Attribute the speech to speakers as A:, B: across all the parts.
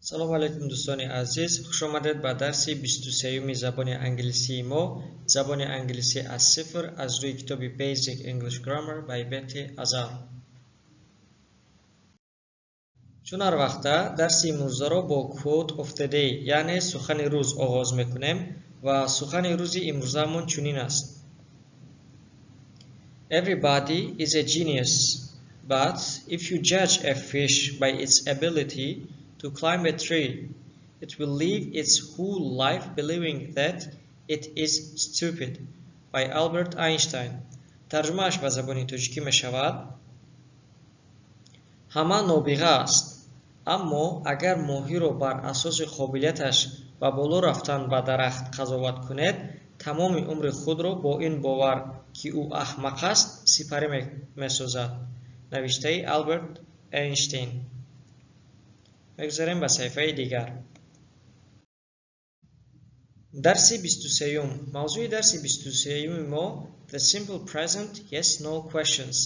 A: Салом алейкум, дӯстони азиз, хуш омадед ба дарси 23-юми забони англисии мо, забони англисӣ аз сифр, аз рӯи китоби Basic English Grammar by Betty Azar. Чун ҳар вақта дарси имрӯзаро бо Quote of the Day, яъне сухани рӯз оғоз мекунем ва сухани рӯзи имрӯзаамон чунин аст: Everybody is a genius, but if you judge a fish by its ability to climb a tree, it will live its whole life believing that it is stupid. By Albert Einstein. Тарҷумааш ба забони тоҷикӣ мешавад: Ҳама нобиға аст, аммо агар моҳиро бар асоси қобилияташ ба боло рафтан ба дарахт қазоват кунед, тамоми умри худро бо ин бовар, ки ӯ аҳмақ аст, сипарӣ месозад. Навиштаи Алберт Эйнштейн. Мегузарем ба саҳифаи дигар. Дарси 23-юм. Мавзӯи дарси 23-юми мо The Simple Present Yes No Questions,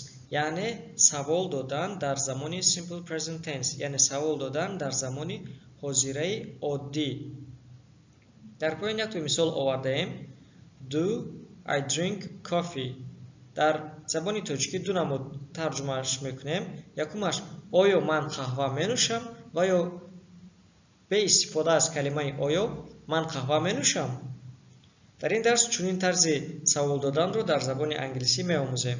A: яъне савол додан дар замони Simple Present Tense, яъне савол додан дар замони ҳозираи оддӣ. Дар поён якто мисол овардаем: Do I drink coffee? Дар забони тоҷикӣ ду намуд тарҷумааш мекунем. Якумаш: оё ман қаҳва менӯшам, ва ё бе истифода аз калимаи оё, ман қаҳва менӯшам? Дар ин дарс чунин тарзи савол доданро дар забони англисӣ меомӯзем.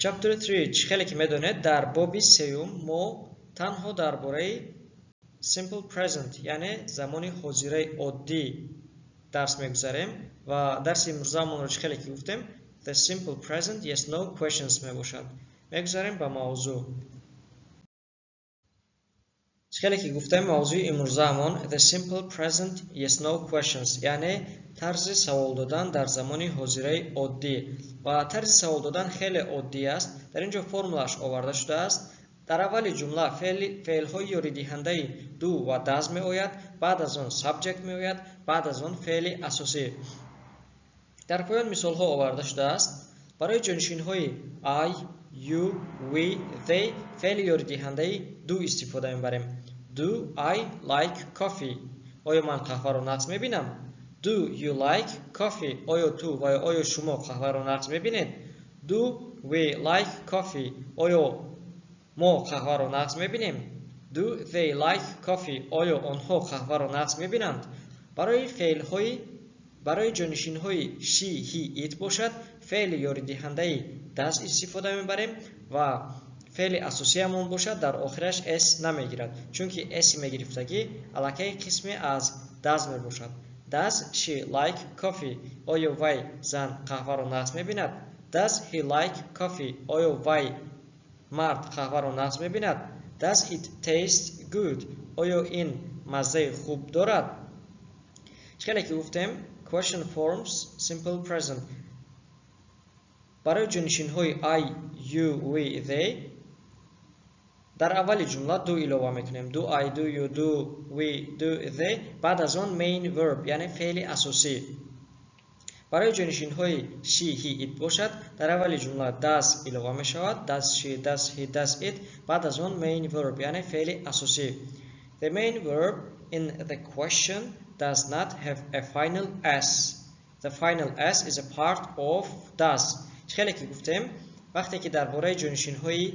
A: Chapter 3. Чӣ хеле ки медонед, дар боби сеюм мо танҳо дар бораи Simple Present, яъне замони ҳозираи оддӣ дарс мегузарем ва дарси имрӯзаамонро, чӣ хеле ки гуфтем, The Simple Present Yes No Questions мебошад. Мегузарем ба мавзӯъ. Чӣ хеле ки гуфтем, мавзӯи имрӯзаамон The Simple Present Yes No Questions, яъне тарзи савол додан дар замони ҳозираи оддӣ. Ва тарзи савол додан хеле оддӣ аст. Дар ин ҷо формулааш оварда шудааст. Дар аввали ҷумла феълҳои ёридиҳандаи do ва does меояд, баъд аз он subject меояд, баъд аз он феъли асосӣ. Дар поён мисолҳо оварда шудааст. Барои ҷонишинҳои I, you, we, they феъли ёридиҳандаи do истифода мебарем. Do I like coffee? Оё ман қаҳваро нағз мебинам? Do you like coffee? Оё ту ва ё оё шумо қаҳваро нағз мебинед? Do we like coffee? Оё мо қаҳваро нағз мебинем? Do they like coffee? Оё онҳо қаҳваро нағз мебинанд? Барои феълҳои барои ҷонишинҳои she, he, it бошад, феъли ёридиҳандаи does истифода мебарем ва феъли асосиамон бошад, дар охираш s намегирад, чунки s мегирифтагӣ аллакай қисме аз does мебошад. Does she like coffee? Оё вай зан қаҳваро нағз мебинад? Does he like coffee? Оё вай мард қаҳваро нағз мебинад? Does it taste good? Оё ин маззаи хуб дорад? Чӣ хеле ки гуфтем, question forms simple present. Барои ҷонишинҳои I, you, we, they дар аввали ҷумла do илова мекунем. Do I, do you, do we, do they, баъд аз он main verb, яъне феъли асосӣ. Барои ҷонишинҳои she, he, it бошад, дар аввали ҷумла does илова мешавад. Does she, does he, does it, баъд аз он main verb, яъне феъли асосӣ. The main verb in the question does not have a final s. The final s is a part of does. Чӣ хеле ки гуфтем, вақте ки дар бораи ҷонишинҳои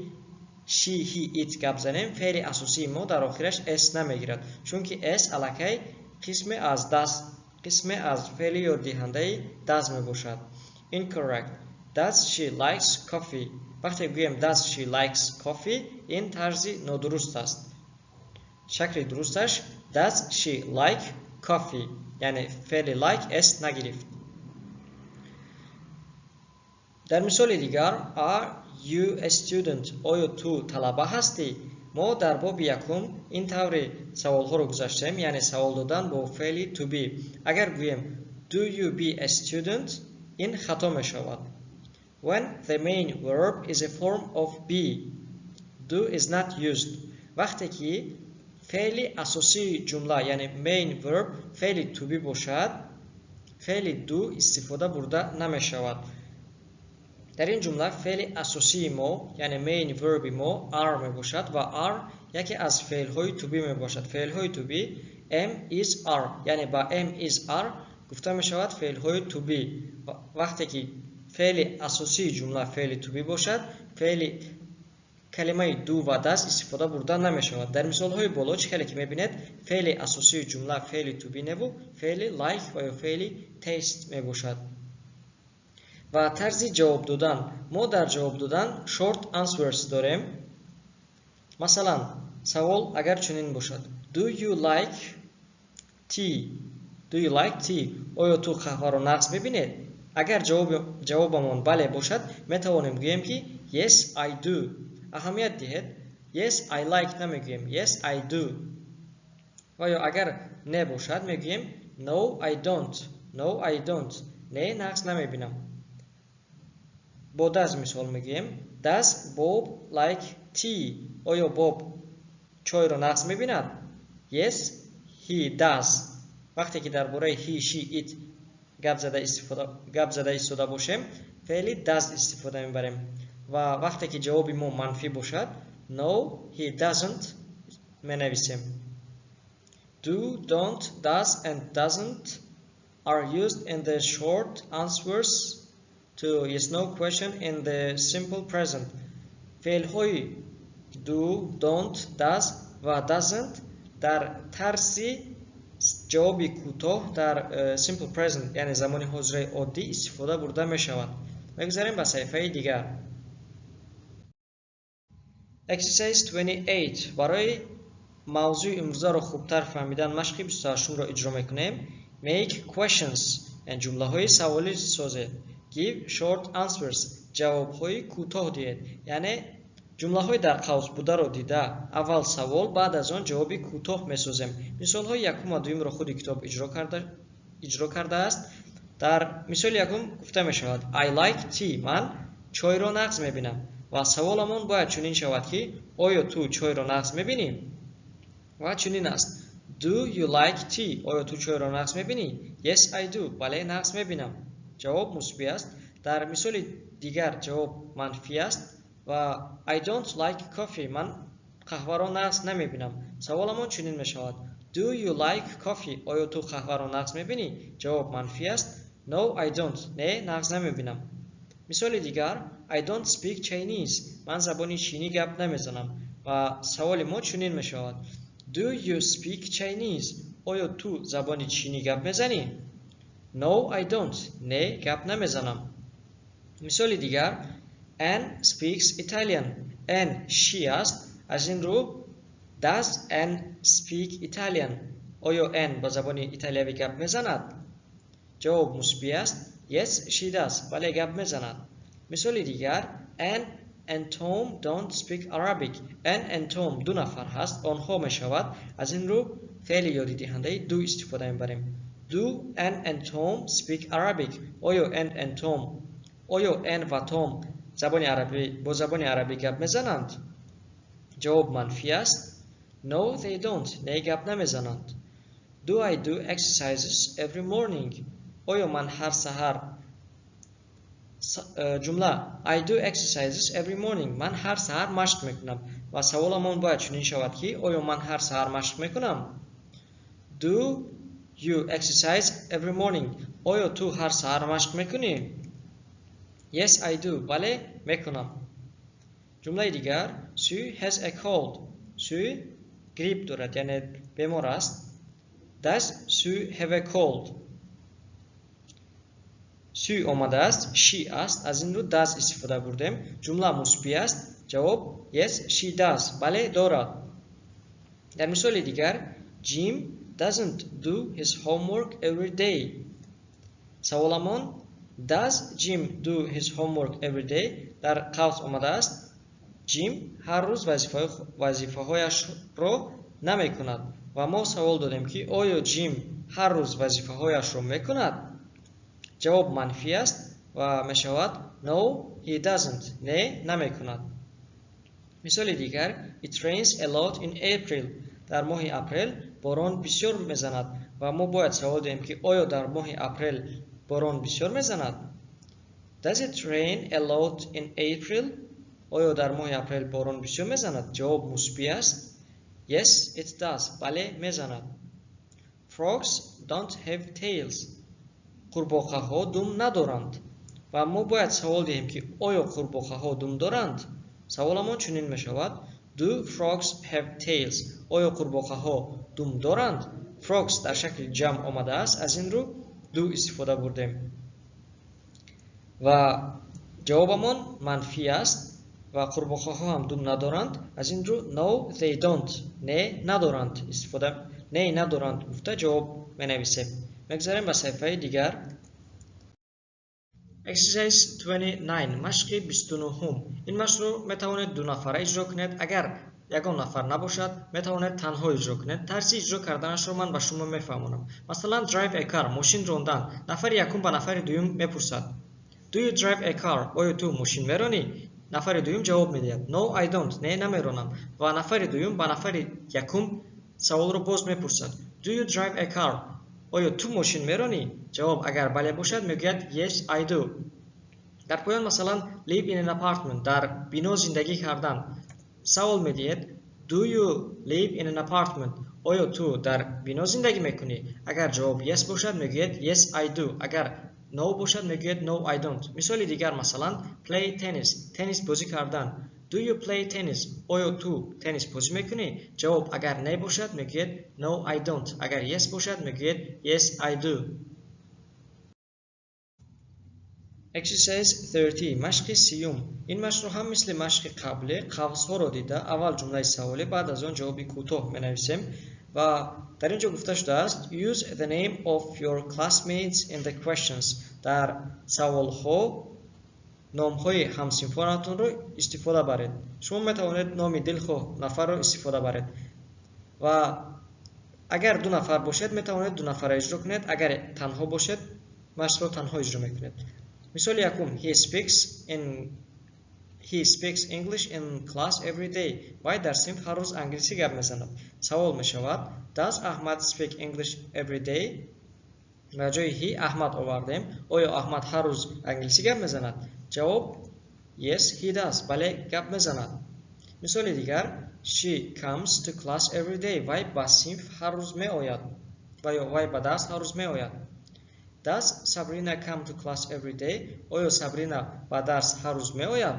A: she, he, it гап занем, феъли асосии мо дар охираш s намегирад, чунки s аллакай қисме аз does, қисме аз феъли ёрдиҳандаи does мебошад. Incorrect. Does she likes coffee? Вақте гӯем does she likes coffee, ин тарзи нодуруст аст. Шакли дурусташ does she like coffee, яъне феъли like s нагирифт. Дар мисоли дигар: Are you a student? Оё ту талаба ҳастӣ? Мо дар боби якум ин таври саволҳоро гузаштем, яъне савол додан бо феъли to be. Агар гӯем do you be a student, ин хато мешавад. When the main verb is a form of be, do is not used. Вақте ки феъли асосии ҷумла, яъне main verb, феъли to be бошад, феъли do истифода бурда намешавад. Дар ин ҷумла феъли асосии мо, яъне main verb мо are мебошад ва are яке аз феълҳои to be мебошад. Феълҳои to be am, is, are, яъне ба am, is, are гуфта мешавад феълҳои to be. Вақте ки феъли асосии ҷумла феъли to be бошад, феъли калимаи do ва does истифода бурда намешавад. Дар мисолҳои боло, чӣ хеле ки мебинед, феъли асосии ҷумла феъли to be неву феъли like ва ё феъли taste мебошад. Ва тарзи ҷавоб додан. Мо дар ҷавоб додан short answers дорем. Масалан, савол агар чунин бошад: Do you like tea? Do you like tea? Оё ту қаҳваро нағз мебинед? Агар ҷавобамон бале бошад, метавонем гӯем, ки yes, I do. Аҳамият диҳед, yes, I like намегӯем, yes, I do. Ва ё агар не бошад, мегӯем no, I don't. No, I don't. Не, нағз намебинам. Бо does мисол мегӯем: Does Bob like tea? Оё Боб чойро нағз мебинад? Yes, he does. Вақте ки дар бораи he, she, it гап зада истода бошем, феъли does истифода мебарем. Ва вақте ки ҷавоби мо манфӣ бошад, no, he doesn't менависем. Do, don't, does and doesn't are used in the short answers to yes no question in the simple present. Феълҳои do, don't, does ва doesn't дар тарзи ҷавоби кӯтоҳ дар simple present, яъне замони ҳозираи оддӣ, истифода бурда мешаванд. Мегузарем ба саҳифаи дигар. Exercise 28. Барои мавзӯи имрӯзаро хубтар фаҳмидан машқи 28-умро иҷро мекунем. Make questions, яъне ҷумлаҳои саволӣ созед. Give short answers, ҷавобҳои кӯтоҳ диҳед. Яъне ҷумлаҳои дар қавс бударо дида, аввал савол, баъд аз он ҷавоби кӯтоҳ месозем. Мисолҳои якум ва дуюмро худи китоб иҷро кардааст. Дар мисоли якум гуфта мешавад: I like tea. Ман чойро нағз мебинам. Ва саволамон бояд чунин шавад, ки оё ту чойро нағз мебинӣ? Ва чунин аст: Do you like tea? Оё ту чойро нағз мебинӣ? Yes, I do. Бале, нағз мебинам. Ҷавоб мусбӣ аст. Дар мисоли дигар ҷавоб манфӣ аст ва I don't like coffee. Ман қаҳваро нағз намебинам. Саволамон чунин мешавад: Do you like coffee? Оё ту қаҳваро нағз мебинӣ? Ҷавоб манфӣ аст: No, I don't. Не, нағз намебинам. Мисоли дигар: I don't speak Chinese. Ман забони чинӣ гап намезанам. Ва саволи мо чунин мешавад: Do you speak Chinese? Оё ту забони чинӣ гап мезанӣ? No, I don't. Не, гап намезанам. Мисоли дигар: Ann speaks Italian. Ann she аст, аз ин рӯ does Ann speak Italian? Оё Ann ба забони италиявӣ гап мезанад? Ҷавоб мусбӣ аст: Yes, she does. Бале, гап мезанад. Мисоли дигар: Ann and Tom don't speak Arabic. Ann and Tom ду нафар ҳаст, онҳо мешавад, аз ин рӯ феъли ёридиҳандаи do истифода мебарем. Do Ann and Tom speak Arabic? Оё Ann ва Том забони арабӣ бо забони арабӣ гап мезананд? Ҷавоб манфӣ аст: No, they don't. Не, гап намезананд. Do I do exercises every morning? Оё ман ҳар саҳар ҷумла: I do exercises every morning. Ман ҳар саҳар машқ мекунам. Ва саволамон бояд чунин шавад, ки оё ман ҳар саҳар машқ мекунам? Do you exercise every morning? Оё ту ҳар саҳар машқ мекунӣ? Yes, I do. Бале, мекунам. Ҷумлаи дигар: Sue has a cold. Sue грипп дорад, яъне бемор аст. Does Sue have a cold? Sue омадааст, she аст, аз ин рӯ does истифода бурдем. Ҷумла мусбӣ аст. Ҷавоб: Yes, she does. Бале, дорад. Дар мисоли дигар: Jim doesn't do his homework every day. Саволамон: Does Jim do his homework every day? Дар қавс омадааст, Ҷим ҳар рӯз вазифаҳояшро намекунад. Ва мо савол додем, ки оё Ҷим ҳар рӯз вазифаҳояшро мекунад? Ҷавоб манфӣ аст ва мешавад: No, he doesn't. Не, намекунад. Мисоли дигар: It rains a lot in April. Дар моҳи апрел борон бисёр мезанад. Ва мо бояд савол диҳем, ки оё дар моҳи апрел борон бисёр мезанад? Does it rain a lot in April? Оё дар моҳи апрел борон бисёр мезанад? Ҷавоб мусбӣ аст. Yes, it does. Бале, мезанад. Frogs don't have tails. Қурбоқаҳо дум надоранд. Ва мо бояд савол диҳем, ки оё қурбоқаҳо дум доранд? Саволамон чунин мешавад: Do frogs have tails? Оё қурбоқаҳо дум доранд? Frogs дар шакли ҷамъ омадааст, аз ин рӯ do истифода бурдем. Ва ҷавобамон манфӣ аст ва қурбоқаҳо ҳам дум надоранд, аз ин рӯ no, they don't. Не, надоранд. Истифода не, надоранд гуфта ҷавоб менависем. Мегзарем ба саҳифаи дигар. Exercise 29, машқи 29-ум. Ин машқро метавонед дунафара иҷро кунед. Агар ягон нафар набошад, метавонед танҳо иҷро кунед. Тарзи иҷро карданашро ман ба шумо мефаҳмонам. Масалан, drive a car, мошин рондан. Нафари якум ба нафари дуюм мепурсад: Do you drive a car? Оё ту мошин меронӣ? Нафари дуюм ҷавоб медиҳад: No, I don't. Не, намеронам. Ва нафари дуюм ба нафари якум саволро боз мепурсад: Do you drive a car? Оё ту мошин меронӣ? Ҷавоб агар бале бошад, мегӯяд: Yes, I do. Дар поён, масалан, live in an apartment, дар бино зиндагӣ кардан. Савол медиҳед: Do you live in an apartment? Оё ту дар бино зиндагӣ мекунӣ? Агар ҷавоб yes бошад, мегӯяд: Yes, I do. Агар no бошад, мегӯяд: No, I don't. Мисоли дигар, масалан, play tennis, теннис бозӣ кардан. Do you play tennis? Оё ту теннис бозӣ мекунӣ? Ҷавоб агар не бошад, мегӯяд: No, I don't. Агар yes бошад, мегӯяд: Yes, I do. Exercise 30, машқи 30-юм. Ин машқро ҳам мисли машқи қаблӣ қавсҳоро дида, аввал ҷумлаи саволӣ, баъд аз он ҷавоби кӯтоҳ менависем. Ва дар ин ҷо гуфта шудааст: Use the name of your classmates in the questions. Дар саволҳо номҳои ҳамсинфонатонро истифода баред. Шумо метавонед номи дилхоҳ нафарро истифода баред. Ва агар ду нафар бошед, метавонед ду нафара иҷро кунед. Агар танҳо бошед, машқро танҳо иҷро мекунед. Мисоли якум: He speaks English in class every day. Вай дар синф ҳар рӯз англисӣ гап мезанад. Савол мешавад: Does Ahmad speak English every day? Ба ҷои he Аҳмад овардем. Оё Аҳмад ҳар рӯз англисӣ гап мезанад? Ҷавоб: Yes, he does. Бале, гап мезанад. Мисоли дигар: She comes to class every day. Вай ба синф ҳар рӯз меояд. Ва ё вай ба дарс ҳар рӯз меояд. Does Sabrina come to class every day? Оё Сабрина ба дарс ҳар рӯз меояд?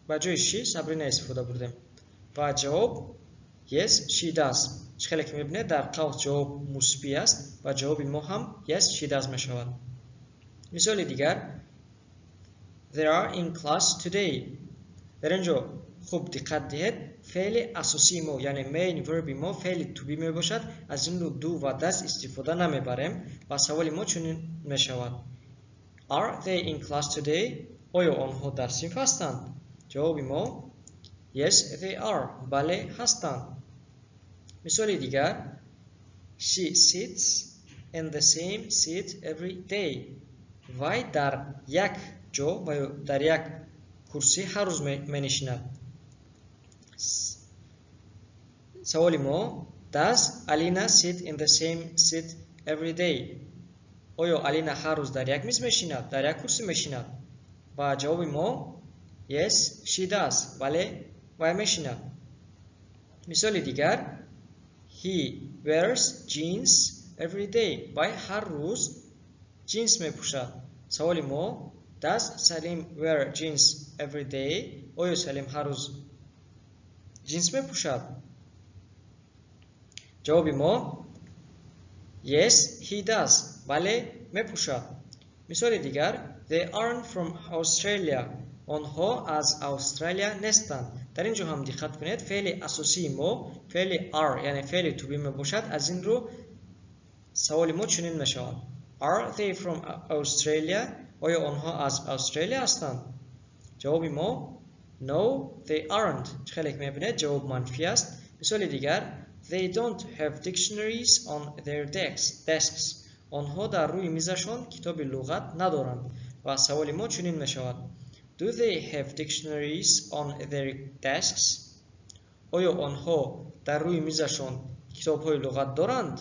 A: Ба ҷои she Сабрина истифода бурдем. Ва ҷавоб: Yes, she does. Чӣ хеле ки мебинед, дар қавс ҷавоб мусбӣ аст ва ҷавоби мо ҳам yes, she does мешавад. Мисоли дигар: They are in class today. Дар ин ҷо хуб диққат диҳед, феъли асосии мо, яъне main verb мо феъли to be мебошад, аз ин рӯ do ва does истифода намебарем ва саволи мо чунин мешавад: Are they in class today? Оё онҳо дар синф ҳастанд? Ҷавоби мо: Yes, they are. Бале, ҳастанд. Мисоли дигар: She sits in the same seat every day. Вай дар як ҷо ва ё дар як курсӣ ҳар рӯз менишинад. Саволи мо: Does Alina sit in the same seat every day? Оё Алина ҳар рӯз дар як миз мешинад, дар як курсӣ мешинад? Ва ҷавоби мо: Yes, she does. Бале, вай мешинад. Мисоли дигар: He wears jeans every day. Вай ҳар рӯз ҷинс мепӯшад. Саволи мо: Does Salim wear jeans every day? Оё Салим ҳар рӯз ҷинс мепӯшад? Ҷавоби мо: Yes, he does. Бале, мепӯшад. Мисоли дигар: They aren't from Australia. Онҳо аз Австралия нестанд. Дар ин ҷо ҳам диққат кунед, феъли асосии мо феъли are, яъне феъли to be мебошад, аз ин рӯ саволи мо чунин мешавад: Are they from Australia? Оё онҳо аз Австралия ҳастанд? Ҷавоби мо: No, they aren't. Чӣ хеле ки мебинед, ҷавоб манфӣ аст. Мисоли дигар: They don't have dictionaries on their desks. Онҳо дар рӯи мизашон китоби луғат надоранд. Ва саволи мо чунин мешавад: Do they have dictionaries on their desks? Оё онҳо дар рӯи мизашон китобҳои луғат доранд?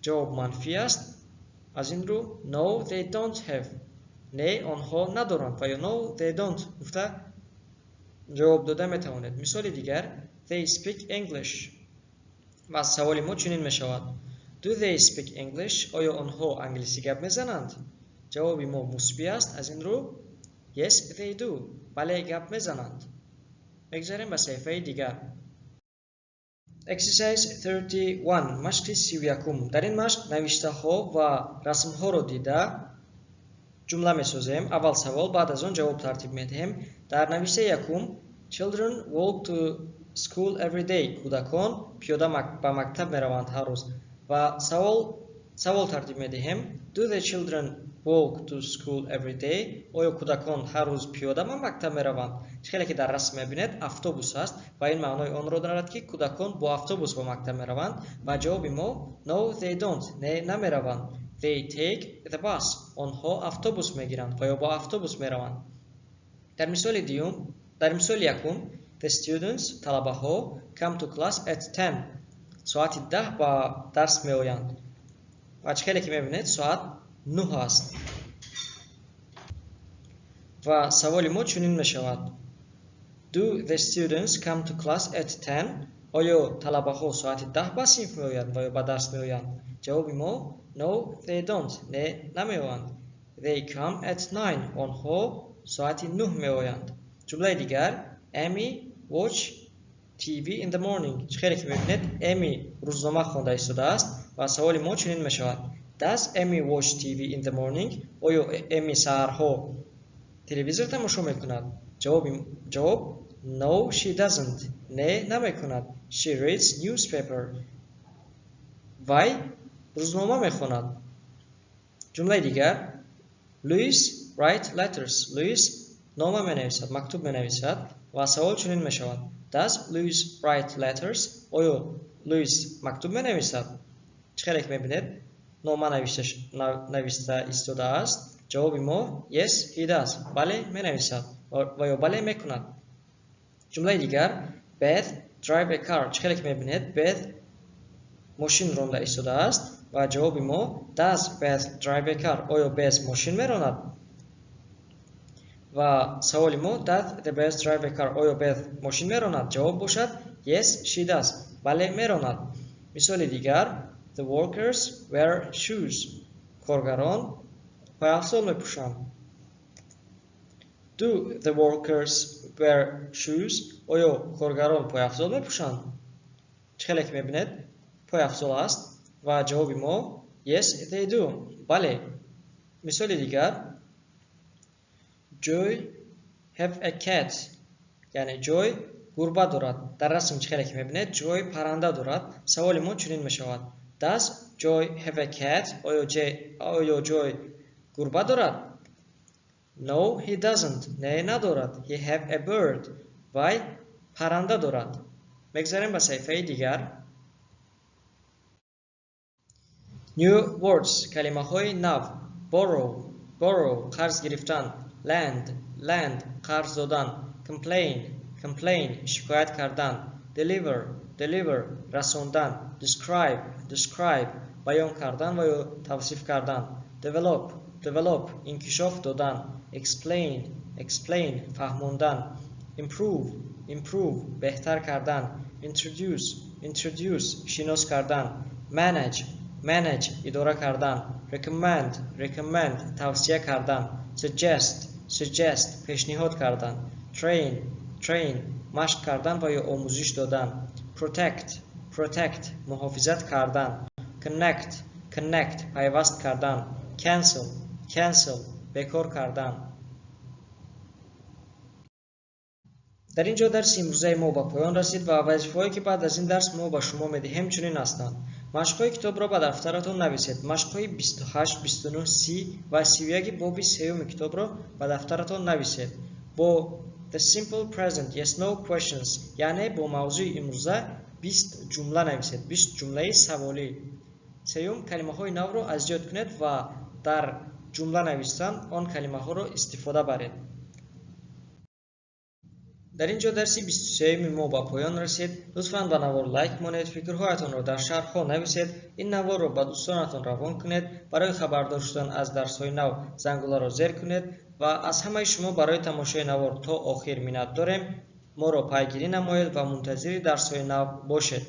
A: Ҷавоб манфӣ аст. Аз ин рӯ no, they don't have. Не, онҳо надоранд ва ё no, they don't гуфта ҷавоб дода метавонед. Мисоли дигар: They speak English. Ва саволи мо чунин мешавад: Do they speak English? Оё онҳо англисӣ гап мезананд? Ҷавоби мо мусбӣ аст, аз ин рӯ yes, they do. Бале, гап мезананд. Мегзарем ба саҳифаи дигар. Exercise 31. Машқи 31. Дар ин машқ навиштаҳо ва расмҳоро дида ҷумла месозем. Аввал савол, баъд аз он ҷавоб тартиб медиҳем. Дар навиштаи якум: Children walk to school every day. Кӯдакон пиёда ба мактаб мераванд ҳар рӯз. Ва савол тартиб медиҳем: Do the children walk to school every day? Оё кӯдакон ҳар рӯз пиёда ба мактаб мераванд? Чӣ хеле ки дар расм мебинед, автобус аст ва ин маънои онро дорад, ки кӯдакон бо автобус ба мактаб мераванд. Ва ҷавоби мо: No, they don't. Не, намераванд. They take the bus. Онҳо автобус мегиранд ва ё бо автобус мераванд. Дар мисоли дуюм, дар мисоли якум: The students, талабаҳо, come to class at 10. Соати 10 ба дарс меоянд. Ва чӣ хеле ки мебинед, соат 9 аст. Ва саволи мо чунин мешавад: Do the students come to class at 10? Оё талабаҳо соати 10 ба синф меоянд ва ё ба дарс меоянд? Ҷавоби мо: No, they don't. Не, намеоянд. They come at 9. Онҳо соати 9 меоянд. Ҷумлаи дигар: Amy watch TV in the morning. Чӣ хеле ки мебинед, Эми рӯзнома хонда истодааст ва саволи мо чунин мешавад: Does Amy watch TV in the morning? Оё Эми саҳарҳо телевизор тамошо мекунад? Ҷавоб: No, she doesn't. Не, намекунад. She reads newspaper. Вай рӯзнома мехонад. Ҷумлаи дигар: Louis write letters. Луис нома менависад, мактуб менависад ва савол чунин мешавад: Does Louis write letters? Оё Луис мактуб менависад? Чӣ хеле ки мебинед, нома нависта истодааст. Ҷавоби мо: Yes, he does. Бале, менависад ва ё бале, мекунад. Ҷумлаи дигар: Beth drive a car. Чӣ хеле ки мебинед, Beth мошин ронда истодааст ва ҷавоби мо: Does Beth drive a car? Оё Beth мошин меронад? Ва саволи мо: Does the Beth drive a car? Оё Beth мошин меронад? Ҷавоб бошад: Yes, she does. Бале, меронад. Мисоли дигар: The workers wear shoes. Коргарон пойафзол мепӯшанд. Do the workers wear shoes? Оё коргарон пойафзол мепӯшанд? Чӣ хеле ки мебинед, пойафзол аст ва ҷавоби мо: Yes, they do. Бале. Мисоли дигар: Joy have a cat. Яъне Ҷой гурба дорад. Дар расм чӣ хеле ки мебинед, Ҷой парранда дорад. Саволи мо чунин мешавад: Does Joy have a cat? Оё Ҷой гурба дорад? No, he doesn't. Не, надорад. He have a bird. Вай парранда дорад. Мегзарем ба саҳифаи дигар. New words. Калимаҳои нав. Borrow, borrow, қарз гирифтан. Lend, lend, қарз додан. Complain, complain, шикоят кардан. Deliver, deliver, расондан. Describe, describe, баён кардан ва ё тавсиф кардан. Develop, develop, инкишоф додан. Explain, explain, фаҳмондан. Improve, improve, беҳтар кардан. Introduce, introduce, шинос кардан. Manage, manage, идора кардан. Recommend, recommend, тавсия кардан. Suggest, suggest, пешниҳод кардан. Train, train, машқ кардан ва ё омӯзиш додан. Protect, protect, муҳофизат кардан. Connect, connect, пайваст кардан. Cancel, cancel, бекор кардан. Дар ин ҷо дарси имрӯзаи мо ба поён расид ва вазифаҳое, ки баъд аз ин дарс мо ба шумо медиҳем, чунин ҳастанд. Машқҳои китобро ба дафтаратон нависед. Машқҳои 28, 29, 30 ва 31 боби сеюми китобро ба дафтаратон нависед. Бо The Simple Present Yes No Questions, яъне бо мавзӯи имрӯза, 20 ҷумла нависед, 20 ҷумлаи саволӣ. Сеюм, калимаҳои навро аз ёд кунед ва дар ҷумла навистан он калимаҳоро истифода баред. Дар ин ҷо дарси 23-юми мо ба поён расид. Лутфан ба навор лайк монед, фикрҳоятонро дар шарҳҳо нависед, ин наворро ба дӯстонатон равон кунед, барои хабардор шудан аз дарсҳои нав зангуларо зер кунед ва аз ҳамаи шумо барои тамошои навор то охир миннат дорем. Моро пайгирӣ намоед ва мунтазири дарсҳои нав бошед.